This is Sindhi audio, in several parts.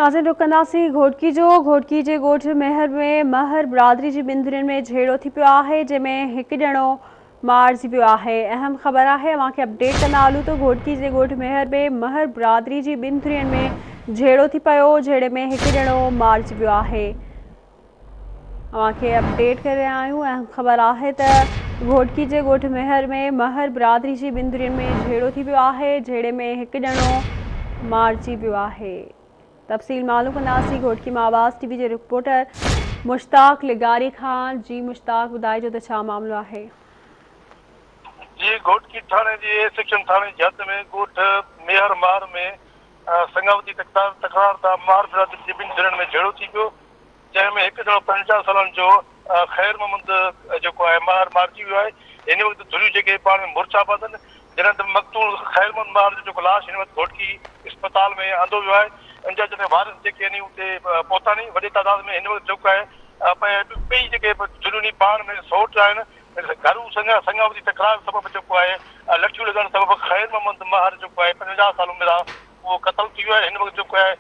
ناظرين رخ ڪنداسين گهوٽڪي جو، گهوٽڪي جي ڳوٺ ميهر ۾ مهر برادري جي ٻن ڌرين ۾ جهيڙو ٿي پيو آهي جنهن ۾ هڪ ڄڻو مارجي ويو آهي اهم خبر آهي اوهان کي اپڊيٽ ڪندا هلون ته گهوٽڪي جي ڳوٺ ميهر ۾ مهر برادري جي ٻن ڌرين ۾ جهيڙو ٿي پيو جهيڙي ۾ هڪ ڄڻو مارجي ويو آهي اوهان کي اپڊيٽ ڪري رهيا آهيون اهم خبر آهي ته گهوٽڪي جي ڳوٺ ميهر ۾ مهر برادري جي ٻن ڌرين ۾ جهيڙو ٿي پيو آهي جهيڙي ۾ هڪ ڄڻو مارجي ويو آهي تفصيل معلوم ڪنداسين گهوٽڪي مان آواز ٽي وي جي رپورٽر مشتاق لغاري کان جي مشتاق ٻڌائجو ته ڇا معاملو آهي. جي گهوٽڪي ٿاڻي جي اي سيڪشن ٿاڻي جي حد ۾ ڳوٺ ميهر مهر ۾ سڱاوتي تڪرار تان مهر برادري جي ٻن ڌرين ۾ جهيڙو ٿي پيو جنهن ۾ هڪ ڄڻو 50 سالن جو خير محمد جيڪو آهي ماهر مارجي ويو آهي. هن وقت ڌريون جيڪي پاڻ ۾ مورچا ٻڌن جڏهن ته مقتول خير محمد ماهر جو جيڪو لاش هن وقت گهوٽڪي اسپتال ۾ آندو ويو آهي ان جا جڏهن وارث جيڪي آهن اتي پهتا ني وڏي تعداد ۾ هن وقت جيڪو آهي ٻئي جيڪي ڌريون ني پاڻ ۾ سوٽ آهن گهرو سڱاوتي تڪرار سبب جيڪو آهي لٺيون لڳڻ سبب خير محمد ماهر جيڪو آهي 55 سال عمر آهي اهو قتل ٿي ويو آهي هن وقت جيڪو آهي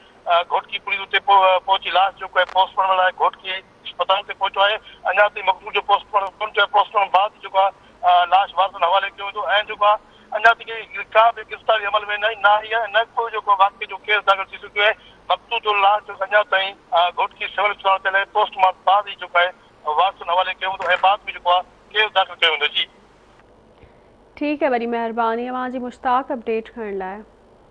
گهوٽڪي پوليس اتي پهچي لاش جيڪو آهي پوسٽ مارٽم لاء گهوٽڪي اسپتال تي پهچو آهي اڃا تائين مقتول جو پوسٽ مارٽم ڪونه ٿيو آهي پوسٽ مارٽم بعد جيڪو آهي لاش وارثن حوالي ڪيو ويندو ۽ جيڪو آهي اڃا تائين ڪا به گرفتاري عمل ۾ نه آئي آهي نه ڪو جيڪو واقعي جو ڪيس داخل ٿي سگهيو آهي مقتول جو لاش جيڪو اڃا تائين گهوٽڪي سول اسپتال تي آهي پوسٽ مارٽم بعد ئي جيڪو آهي وارثن حوالي ڪيو ويندو ۽ بعد ۾ جيڪو آهي ڪيس داخل ڪيو ويندو جي. ٺيڪ آهي وڏي مهرباني اوهان جي مشتاق اپڊيٽ ڪرڻ لاء.